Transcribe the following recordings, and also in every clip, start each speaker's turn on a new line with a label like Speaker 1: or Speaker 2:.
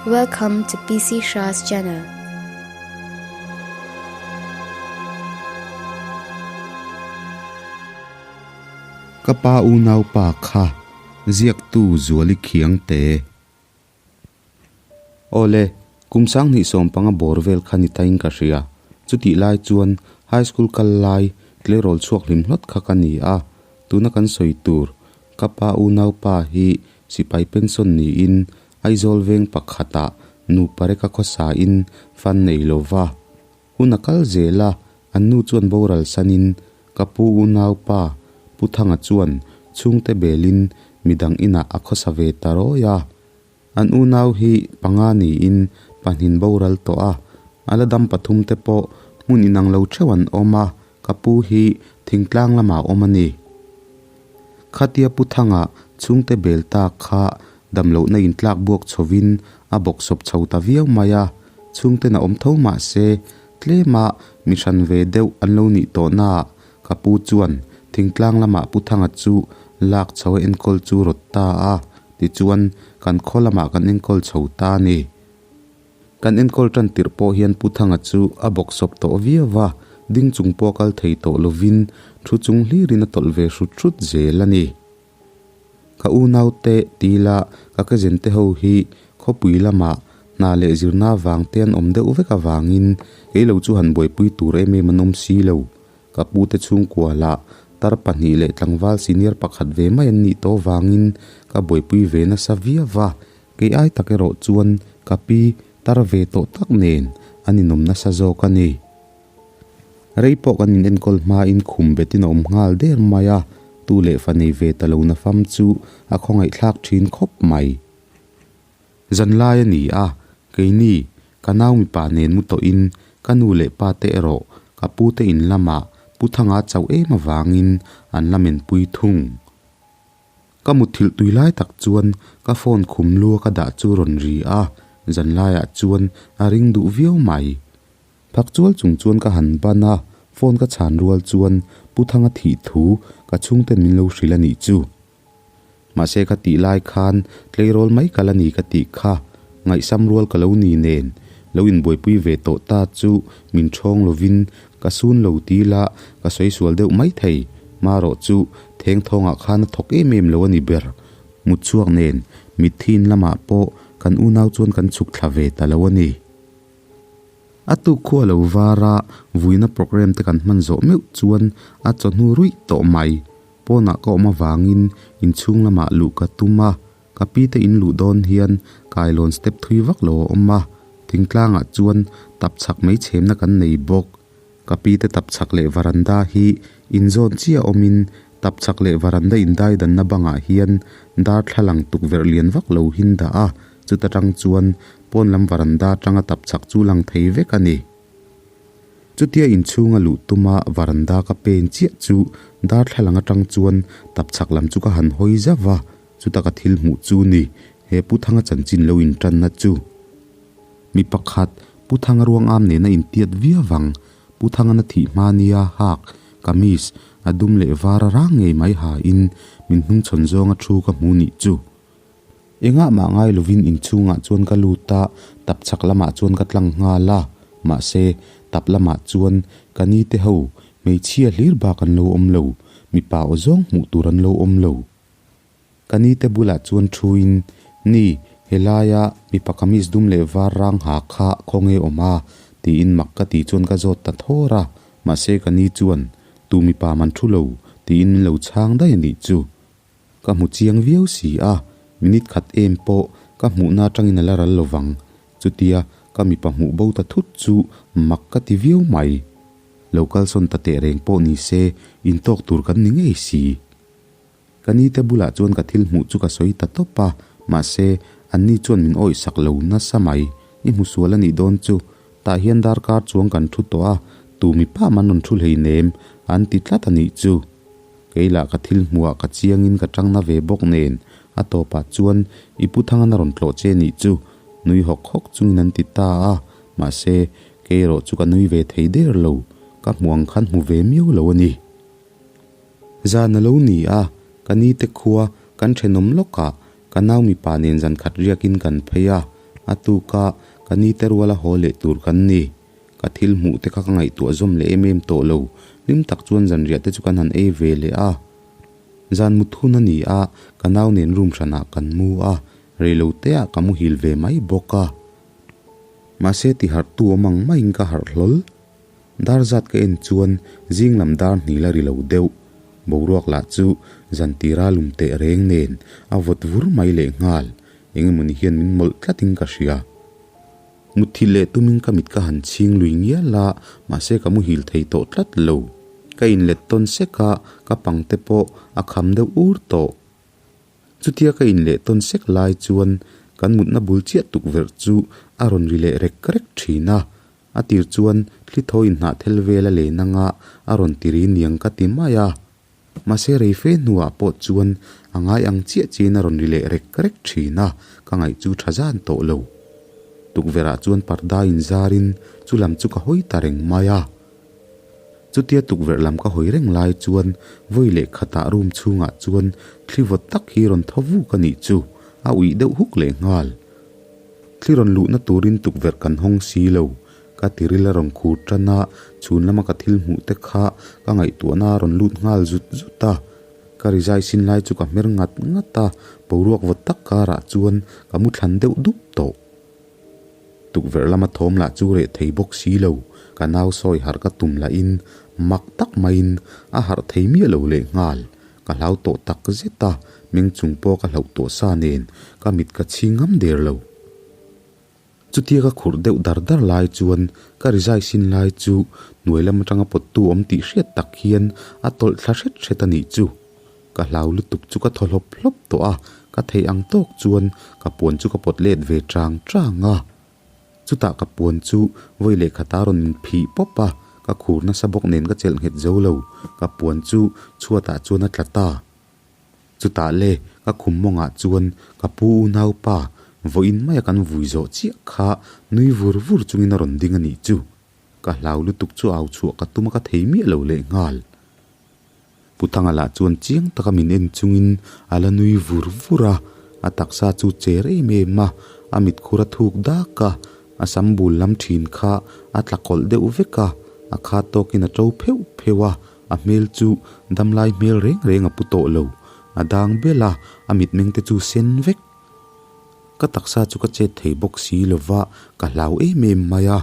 Speaker 1: Welcome to PC Shah's channel.
Speaker 2: Ka pa unaupa kha ziaktu Zuali Khiangte. Awle, kum sanghnih sawmpanga bawr vel kha ni tain ka hria. Chutih lai chuan High School kal lai tleirawl chhuak hlim hlawt kha ka ni a, tuna kan sawi tur ka pa unaupa hi sipai pension niin Aizawl veng pakhatah nupa reka khawsain fan nei lova hun a kal zel a, an nu chuan boral sanin ka pu unaupa Pu Thanga chuan chhungte belin midang inah a khawsa ve ta rawi a. An unau hi panga niin pahnin boral tawh a, a la dam pathum te pawh hmun inang lo theuh an awm a, ka pu hi thingtlang lamah a awm a ni. Khatia Pu Thanga chhungte bel tak kha damlohna intlak buak chhovin a bawksawp chho ta viau mai a, chhungten a awm tho mah se tlema mi hran ve deuh an lo nih tawhnaah ka pu chuan thingtlang lamah Pu Thanga chu lak chho a enkawl chu rawt ta a. Tichuan, kan khaw lamah kan enkawl chho ta a ni. Kan enkawl tan tirh pawh hian Pu Thanga chu a bawksawp tawh viau va, ding chung pawh kal thei tawh lovin thu chung hlirin a tawlh ve hrut hrut zel a ni. Ka unaute tila ka kezente ho hi khawpui lamah hna leh zirna vang te an awm deuh vek avangin kei lo chu han buaipui tur em em an awm si lo. Ka pute chhungkua lah tar pahnih leh tlangval senior pakhat ve mai an nih tawh vangin ka buaipui ve nasa viau va, kei ai tak erawh chuan ka pi tar ve tawh tak nen an inawm nasa zawk a ni. Rei pawh kan inenkawl hmain khum betin a awm nghal der mai a, tu leh fa nei ve ta lo na fam chu a khawngaihthlak thin khawp mai. Zanlai a ni a, keini ka nau mipa nen mu tawhin ka nu leh pa te erawh ka pu te in lamah Pu Thanga chauh em avangin an la menpui thung. Ka mutthilh tui lai tak chuan ka phone khum lua ka dah chu rawn ri a, zanlaiah chuan a ring duh viau mai. Phak chual chung chuan ka han ban a, phone ka chhan rual chuan Pu Thanga thih thu ka chhungten min lo hrilh a nih chu. Mahse ka tih lai khan tleirawl mai kal a ni ka tih kha ngaihsam rual ka lo ni nen lo inbuaipui ve tawh ta chu min ṭhawng lovin ka sun lo ti la ka sawi sual deuh mai thei. Marawh chu thengthawngah khan a thawk em em lo a ni ber. Mutchhuak nen mitthi in lamah pawh kan unau chuan kan chhuk thla ve ta lo a ni. A tuk khua lo var a, vuina programme te kan hman zawh meuh chuan a chawhnu ruih tawh mai. Pawnah ka awm avangin inchhung lamah luh ka tum a, ka pi te in luh dawn hian kailawn step thui vak lo a awm a, thingtlangah chuan tap chhak mai chhemna kan nei bawk. Ka pi te tap chhak leh varanda hi inzawn chiah awmin tap chhak leh varanda indaidanna bangah hian darthlalang tukverh lian vak lo hin dah a, chuta tang chuan pawn lam varanda atanga tap chhak chu lang thei vek a ni. Chutia inchhunga luh tuma varanda ka pen chiah chu darthlalang atang chuan tap chhak lam chu ka han hawi zauh va, chuta ka thil hmuh chu ni, he Pu Thanga chanchin lo intanna chu. Mi pakhat, Pu Thanga ruang am nena intiat viau vang, Pu Thanga na thih hma nia hak, kamis, a dum leh var a rang ngei mai hain min hnungchhawn zawnga thu ka hmu nih chu. Engah mah ngai lovin inchhungah chuan ka lut a, tap chhak lamah chuan ka tlang nghal a, mahse, tap lamah chuan ka ni te ho, hmeichhia hlir bak an lo awm lo, mipa aw zawng hmuh tur an lo awm lo. Ka ni te bulah chuan thuin, Ni, helaia mipa kamis dum leh var rang ha kha khawnge awm a? tiin mak ka tih chuan ka zawt ta thawr a, mahse ka ni chuan, Tu mipa man thu lo, tiin min lo chhang daih a nih chu. Ka hmu chiang viau si a, minute khat em pawh ka hmuhna atangin a la ral lovang. Chutia ka mipa hmuh bo ta thut chu mak ka ti viau mai. Lo kalsawn ta teh reng pawh ni se intawk tur kan ni ngei si. Ka nite bulah chuan ka thil hmuh chu ka sawi ta tawp a, mahse anni chuan min awih sak lo nasa mai. I hmu sual a nih dawn chu, tah hian darkar chuang kan thu tawh a, tu mipa man rawn thu hleinem an ti tlat a nih chu. Kei lah ka thil hmuhah ka chiangin ka tang na ve bawk nen, a tawpah chuan i pu Thangana rawn tlawh che nih chu nui hawk hawk chungin an ti ta a, mahse kei erawh chu ka nui ve thei der lo, ka hmuh ang khan hmu ve miau lo a ni. Zan a lo ni a, ka ni te khua kan thenawm lawkah ka nau mipa nen zan khat riakin kan phei a, A tuka ka ni te ruala haw leh tur kan ni. Ka thil hmuh te kha ka ngaihtuah zawm leh em em tawh lo. Hlim tak chuan zanriah te chu kan han ei ve leh a. Zan mut hun a ni a, ka nau nen room hranah kan mu a, reilo teah ka muhil ve mai bawk a. Mahse ti harhtu awm ang maiin ka harh hlawl. Dar zat ka en chuan zing lam dar hnih la ri lo deuh. Boruak lah chu zan tira lum teh reng nen a vawt vur mai leh nghal. Eng emawni hian min mawlh tlatin ka hria. Mutthilh leh tumin ka mit ka han chhing lui ngial a, mahse ka muhil thei tawh tlat lo. Ka inlet tawn sek a, ka pang te pawh a kham deuh ur tawh. Chutia ka inleh tawn sek lai chuan kan mutna bul chiah tukverh chu a rawn ri leh rek rek thin a. A tir chuan thli thaw inhnah thel vel a len anga a rawn ti ri niang ka ti mai a. Mahse rei fe hnuah pawh chuan a ngai ang chiah chiahin a rawn ri leh rek rek thin a, ka ngaih chu tha zan tawh lo. Tukverhah chuan parda inzarin chu lam chu ka hawi ta reng mai a. Chutia tukverh lam ka hawi reng lai chuan vawi leh khatah room chhungah chuan thli vawt tak hi rawn thaw vuk a nih chu, a uih deuh huk leh nghal. Thli rawn luhna turin tukverh kan hawng si lo. Ka tiril a rawn khur tan a, chhun lama ka thil hmuh te kha ka ngaihtuahna a rawn lut nghal zut zut a. Ka rizai sin lai chu ka hmer ngat ngat a, boruak vawt tak karah chuan ka mu thlan deuh dup tawh. Tukverh lama thawm lah chu reh thei bawk si lo, ka nau sawi harh ka tum lahin mak tak maiin a harh thei miah lo leh nghal. Ka hlau tawh tak zet a, meng chung pawh ka hlauh tawh sa nen ka mit ka chhing ngam der lo. Chutia ka khurh deuh dar dar lai chuan ka rizai sin lai chu hnuai lam atanga pawttu awm tih hriat tak hian a tawlh thla hret hret a nih chu. Ka hlau lutuk chu ka thaw hlawp hlawp tawh a, ka theih ang tawk chuan ka puan chu ka pawt let ve chang chang a. Chutah ka puan chu vawi leh khata rawn inphih pawp a, ka khur nasa bawk nen ka chelh nghet zo lo, ka puan chu chhuatah chuan a tla ta. Chutah le ka khum mawngah chuan ka pu unaupa vawiin maia kan vui zawh chiah kha nui vur vur chungin a rawn ding a nih chu. Ka hlau lutuk chu au chhuah ka tum a ka thei miah lo leh nghal. Pu Thanga lah chuan chiang taka min en chungin a la nui vur vur a, a taksa chu cher em em a, a mitkhur a thuk dak a, a sam bul lam thin kha a tla kawlh deuh vek a, a khat tawkin a to pheuh pheuh a, a hmel chu damlai hmel reng reng a pu tawh lo, a dang bel a, a mitmeng te chu sen vek. Ka taksa chu ka chet thei bawk si lova, ka hlau em em mai a,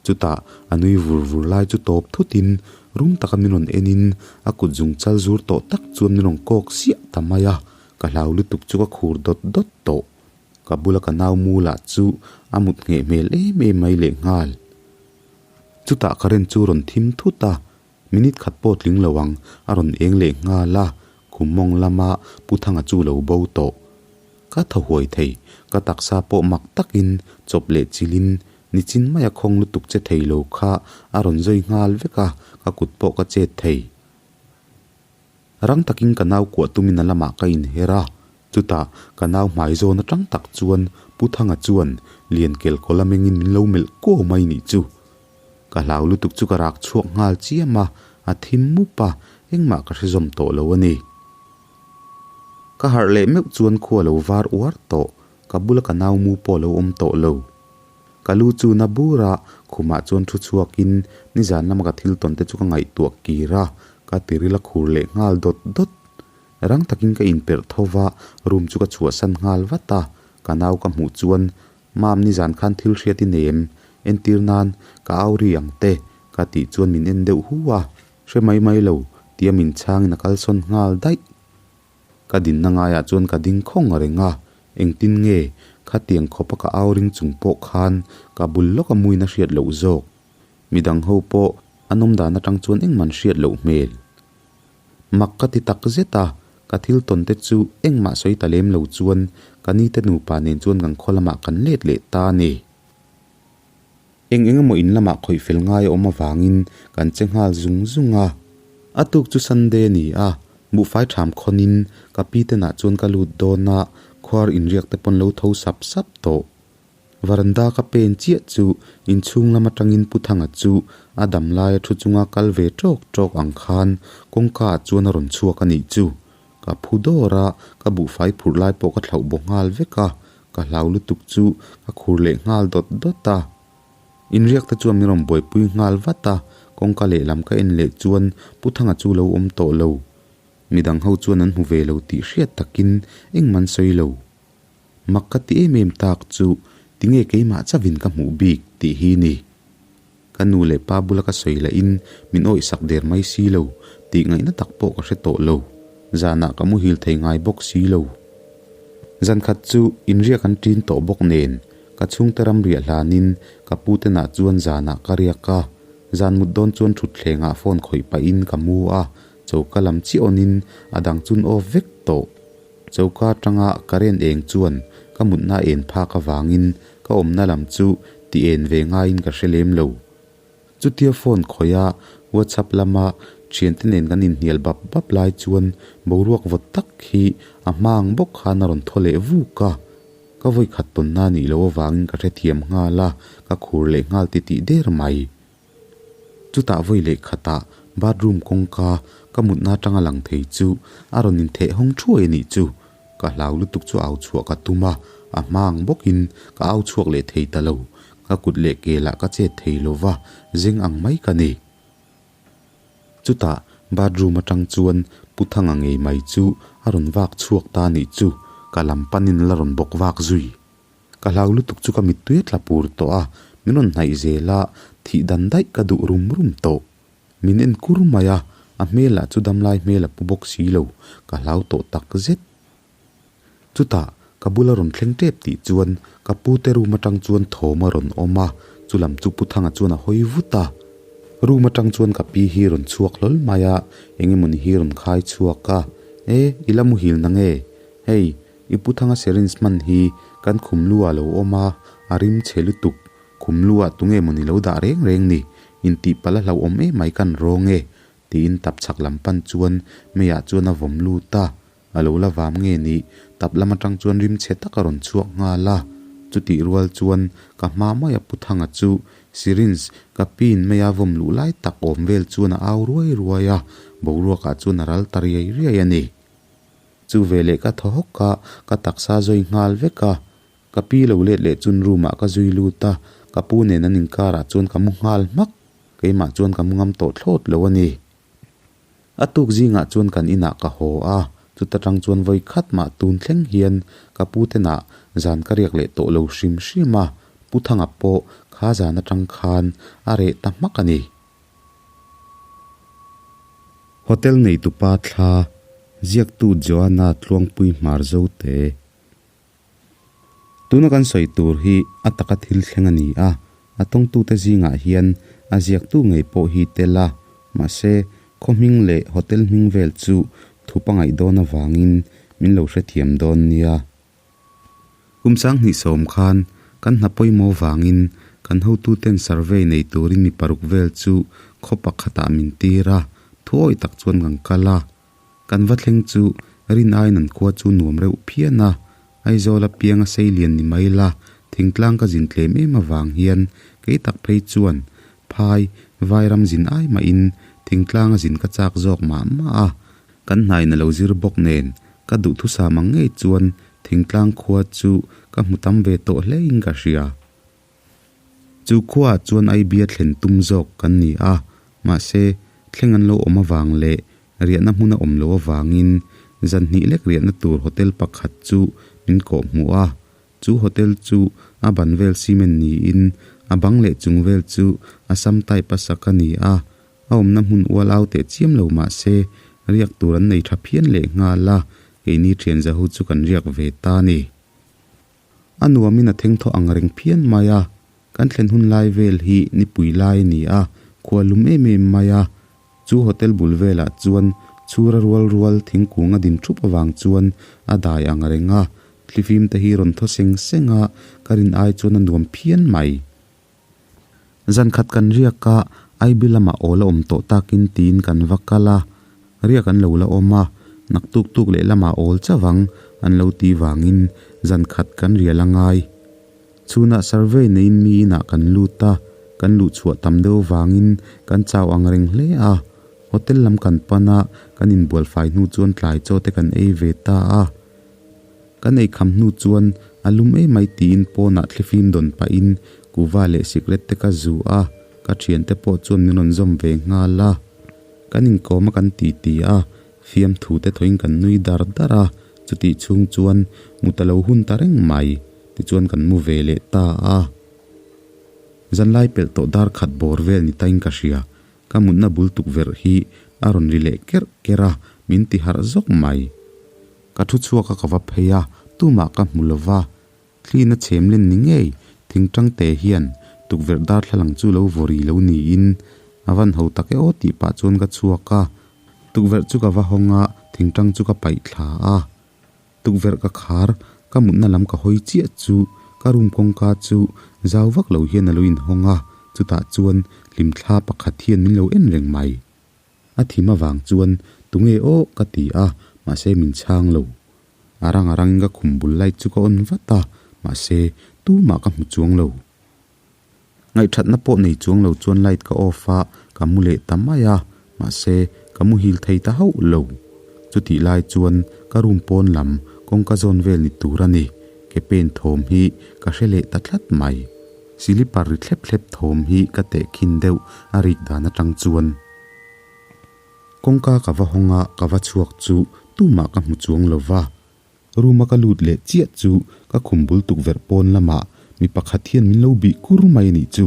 Speaker 2: Chutah a nui vur vur lai chu tawp thutin rum taka min rawn enin a kut zung chal zur tawh tak chuan min rawn kawk siah ta mai a, ka hlau lutuk chu ka khur dawt dawt tawh. Ka bula ka nau mu lah chu a mut ngheh hmel em em mai lehnghal. Chutah current chu rawn thim thut a, Minute khat pawh tling lo ang, a rawn eng leh nghal a, khum mawng lama Pu Thanga chu lo bo tawh. Ka thaw huai thei, ka taksa pawh mak takin chawp leh chilhin nichin maia khawng lutuk che thei lo kha a rawn zawi nghal vek a, ka kut pawh ka chet thei. Rang takin ka nau kuah tumin a lamah ka inher a, chutah ka nau hmai zawn atang tak chuan Pu Thanga chuan lian kel kawl a mengin min lo melh kuau mai nih chu. Ka hlau lutuk chu ka rak chhuak nghal chiam a, a thim mup a, engmah ka hre zawm tawh lo a ni. Ka harh leh meuh chuan khua lo var uar tawh, ka bula ka nau mu pawh lo awm tawh lo. Ka lu chu na bur a, khumah chuan thu chhuakin nizan lama ka thil tawn te chu ka ngaihtuah kir a, ka tiril a khur leh nghal dawt dawt. Rang takin ka inperh tho va, room chu ka chhuahsan nghal vat a, ka nau ka hmuh chuan Mam nizan khan thil hriat i nei em? Entir nan ka au ri ang te, ka tih chuan min en deuh hu a, hre mai mai lo tia min chhangin a kalsawn nghal daih. Ka dinna ngaiah chuan ka ding khawng reng a, engtin nge khatiang khawpa ka au ring chung pawh khan ka bul lawka muin a hriat loh zawk. Midang ho pawh an awm dan atang chuan engmah an hriat loh hmel. Mak ka ti tak zet a, ka thil tawn te chu engmah sawi ta lem lo chuan ka ni te nupa nen chuan kan khaw lamah kan let leh ta a ni. Eng eng emaw in lamah khawih fel ngai a awm avangin kan che nghal zung zung a. A tuk chu Sunday a ni a, buhfai ṭham khawnin ka pi tenah chuan ka lut dawn a, khuar inriak te pawn lo tho sap sap tawh. Varanda ka pen chiah chu inchhung lam atangin Pu Thanga chu a dam laia thu chunga kal ve ṭawk ṭawk ang khan kawngka ah chuan a rawn chhuak a nih chu. Ka phu dawr a, ka buhfai phurh lai pawh ka thlauh baw nghal vek a. Ka hlau lutuk chu ka khur leh nghal dawt dawt a. Inriak te chuan min rawn buaipui nghal vat a, kawngka lehlam ka en leh chuan Pu Thanga chu lo awm tawh lo. Midang ho chuan an hmu ve lo tih hriat takin engmah an sawi lo. Mak ka ti em em tak chu tinge keimah chavin ka hmuh bik tih hi ni. Ka nu leh pa bula ka sawi lahin min awihsak der mai si lo tih ngaihna tak pawh ka hre tawh lo. Zanah ka muhil thei ngai bawk si lo. Zankhat chu inriak an ṭin tawh bawk nen ka chhungte ram riah hlanin ka pu te nah chuan zanah ka riak a. Zan mut dawn chuan ṭhutthlengah phone khawih pahin ka mu a, choka lam chiah awnin a dang chun off vek tawh. Choka atanga current eng chuan ka mutna en phak avangin ka awmna lam chu ti en ve ngaiin ka hre lem lo. Chutia phone khawih a WhatsApp lama thiante nen kan inhnial bap bap lai chuan boruak vawt tak hi a hma ang bawk khan a rawn thaw leh vuk a. Ka vawikhat tawnna nih loh avangin ka hrethiam nghal a, ka khur leh nghal titih der mai. Chutah vawi leh khatah bathroom kawngka ka mutna atanga lang thei chu a rawn intheh hawng thuai a nih chu. Ka hlau lutuk chu au chhuah ka tum a, a hma ang bawkin ka au chhuak leh thei ta lo. Ka kut leh ke lah ka chet thei lo va, zeng ang mai ka ni. Chutah bathroom atang chuan Pu Thanga ngei mai chu a rawn vak chhuak ta a nih chu, ka lam panin la rawn bawk vak zui. Ka hlau lutuk chu ka mittui a tla pur tawh a, min rawn hnaih zel a, thih dan daih ka duh rum rum tawh. Min en kur mai a, a hmel ah chu damlai hmel a pu bawk si lo, ka hlau tawh tak zet. Chutah ka bula rawn thleng tep tih chuan ka pu te room atang chuan thawm a rawn awm a, chulam chu Pu Thanga chuan a hawi vut a. Room atang chuan ka pi hi rawn chhuak hlawl mai a, eng emawni hi rawn khai chhuak a, E, i la muhil na nge? Hei, I pu Thanga syringe hman hi kan khum lu ah lo awm a, a rim chhe lutuk. Khum lu ah tunge mawni lo dah reng reng ni? Intih palh a hlauhawm emai kan rawng e, tiin tap chhak lam pan chuan meiah chuan a vawm lut a. A lo la vam nge ni? Tap lam atang chuan rim chhe tak a rawn chhuak nghal a. Chutih rual chuan ka hma maia pu Thanga chu syringe ka pin maia vawm luh lai tak awm vel chuan a au ruai ruai a, boruakah chuan a ral ta riai riai a ni. Chu veleh ka thaw hawk a, ka taksa zawi nghal vek a. Ka pi lo let leh chun room ah ka zui lut a, ka pu nen an inkar ah chuan ka mu nghal hmak. Keimah chuan ka mu ngam tawh thlawt lo a ni. A tuk zingah chuan kan inah ka haw a, chuta tang chuan vawi khat mah tun thleng hian ka pu tenah zan ka riak leh tawh lo hrim hrim a, Pu Thanga pawh kha zan atang khan a reh ta hmak a ni. Hotel neitupa thla ziaktu Joanna Tluangpui Hmar Zote. Tuna kan sawi tur hi a taka thil thleng a ni a, a tawngtute zingah hian a ziaktu ngei pawh hi tel a, mahse khaw hming leh hotel hming vel chu thu pangaih dawn avangin min lo hrethiam dawn nia. Kum 2010 khan kan hna pawimawh vangin kan hotuten survey nei turin mi paruk vel chu khaw pakhatah min tir a, thuawi tak chuan kan kal a. Kan va thleng chu rin aiin an khua chu nuam reuh phian a, Aizawl apianga sei lian ni mai la, thingtlang ka zin tlem em avang hian kei tak phei chuan phai vairam zin ai mahin thingtlanga zin ka chak zawk mah mah a, kan hnain a lo zir bawk nen ka duhthusam ang ngei chuan thingtlang khua chu ka hmu tam ve tawh hlein ka hria. Chu khuaah chuan Aibia thlen tum zawk kan ni a, mahse thleng an lo awm avang leh riahna hmun a awm loh avangin zan hnih lek riahna tur hotel pakhat chu min kawh hmuh a. Chu hotel chu a ban vel cement niin a bang leh chung vel chu Assam type a sak a ni a, a awmna hmun ual au teh chiam lo mahse riak tur an nei tha phian leh nghal a, keini thian zahu chu kan riak ve ta a ni. A nuamin a theng thaw ang reng phian mai a, kan thlen hun lai vel hi nipui lai a ni a, khua lum em em mai a. Chu hotel bul velah chuan chhura rual rual thingkung a din thup avang chuan a dai ang reng a, thlifim te hi rawn thaw seng seng a, ka rin ai chuan a nuam phian mai. Zan khat kan riak a, Aibi lamah aw la awm tawh takin tiin kan va kal a, riak an lo la awm a, naktuk tuk leh lamah awl chauh ang an lo ti vangin zan khat kan rial a ngai. Chhunah survey neiin mi inah kan lut a, kan luh chhuah tam deuh vangin kan chau ang reng hle a, hotel lam kan pan a, kan inbual fai hnu chuan tlai chaw te kan ei ve ta a. Kan eikham hnu chuan A lum emai tiin pawnah thlifim dawn pahin kuva leh sikret te ka zu a, ka thiante pawh chuan min rawn zawm ve nghal a. Kan inkawm a kan titi a, fiamthu te thawin kan nui dar dar a, chutih chhung chuan mut a lo hun ta reng mai, tichuan kan mu ve leh ta a. Zanlai pelh tawh dar khat bawr vel ni tain ka hria, ka mutna bul tukverh hi a rawn ri leh kerh kerh a, min ti harh zawk mai. Ka thu chhuak a ka va phei a, tumah ka hmu lo va, thlina chhem len ni ngei thingtang te hian tukverh darthlalang chu lo vawri lo niin a van ho tak e aw tih pah chuan ka chhuak a, tukverh chu ka va hawng a, thingtang chu ka paih thla a, tukverh ka khar ka mutna lam ka hawi chiah chu ka room kawngka chu zau vak lo hian a lo inhawng a, chutah chuan hlimthla pakhat hian min lo en reng mai. A thim avang chuan tunge aw ka ti a, mahse min chhang lo. A rang a rangin ka khum bul light chu ka on vat a, mahse tumah ka hmu chuang lo. Ngaihthatna pawh nei chuang lo chuan light ka off a, ka mu leh ta mai a, mahse ka muhil thei ta hauh lo. Chutih lai chuan ka room pawn lam kawngka zawn vel ni tur a ni, ke pen thawm hi ka hre leh ta tlat mai. Silipar ri thlep thlep thawm hi ka tehkhin deuh a rik dan atang chuan. Kawngka ka va hawng a, ka va chhuak chu tumah ka hmu chuang lo va. Room a ka lut leh chiah chu ka khum bul tukverh pawn lamah mi pakhat hian min lo bih kur mai a nih chu.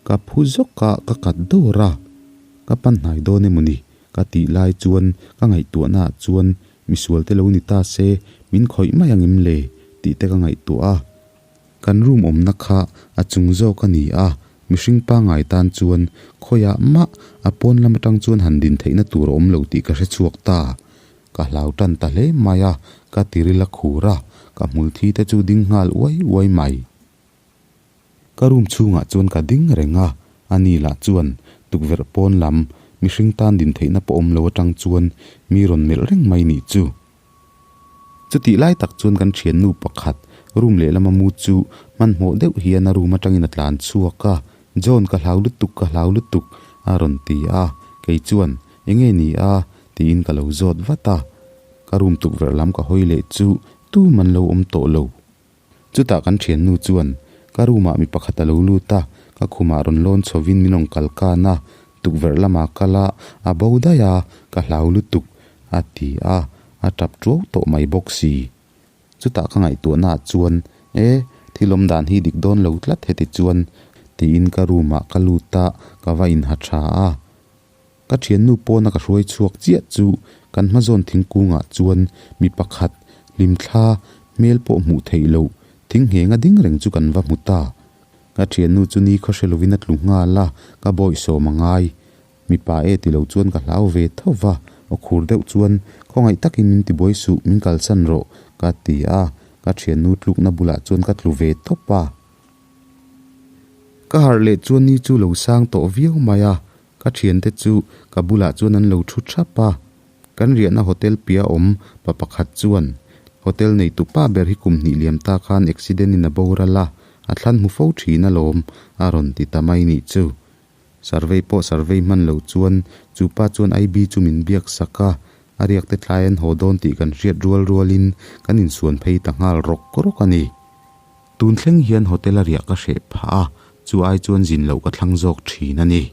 Speaker 2: Ka phu zawk a, ka kat dawr a. Ka pan hnai dawn emaw ni? Ka tih lai chuan ka ngaihtuahna ah chuan misual te lo ni ta se min khawih mai ang em le tih te ka ngaihtuah a. Kan room awmna kha a chung zawk a ni a, mihring pangngai tan chuan khawiah mah a pawn lam atang chuan han din theihna tur a awm lo tih ka hre chhuak ta. Ka hlau tan ta hle mai a, ka tiril a khur a, ka hmul thi te chu ding nghal uai uai mai. Ka room chhungah chuan ka ding reng a, ani lah chuan tukverh pawn lam mihring tan din theihna pawh awm lo atang chuan mi rawn melh reng mai nih chu. Chutih lai tak chuan kan thiannu pakhat room lehlama mu chu hmanhmawh deuh hian a room atangin a tlan chhuak a, John ka hlau lutuk ka hlau lutuk a rawn ti a, kei chuan enge ni a tiin ka lo zawt vat a, ka room tukverh lam ka hawi leh chu tum an lo awm tawh lo. Chutah kan thiannu chuan ka room ah mi pakhat a lo lut a, ka khumah rawn lawn chhovin min rawn kal kan a, tukverh lamah kal a, a bo daih a, ka hlau lutuk a ti a, a tap tuau tawh mai bawk si. Chutah ka ngaihtuahna ah chuan e, thil awm dan hi dik dawn lo tlat heti chuan tiin ka room ah ka lut a, ka va inha tha a. Ka thiannu pawna ka hruai chhuak chiah chu kan hmazawn thingkungah chuan mi pakhat hlimthla hmel pawh hmuh theih loh thing nghenga ding reng chu kan va hmu ta. Ka thiannu chu ni khaw hre lovin a tlu nghal a, ka bawihsawm a ngai. Mipa e ti lo chuan ka hlau ve tho va, aw khur deuh chuan khawngaih takin min ti buai suh, min kalsan rawh ka ti a, ka thiannu tlukna bulah chuan ka tlu ve tawp a. Ka harh leh chuan ni chu lo sang tawh viau mai a, Ka thiante chu ka bulah chuan an lo thu thap a, kan riahna hotel piah awm pa pakhat chuan, Hotel neitu pa ber hi kum hnih liam ta khan accident in a boral a, a thlan hmu fo thin alawm, a rawn ti ta mai nih chu. Survey pawh survey hman lo chuan chu pa chuan IB chu min biak sak a, a riak te tlai an haw dawn tih kan hriat rual rualin kan insuan phei ta nghal rawk rawk a ni. Tun thleng hian hotel a riah ka hreh phah a, chu ai chuan zin loh ka thlang zawk thin a ni.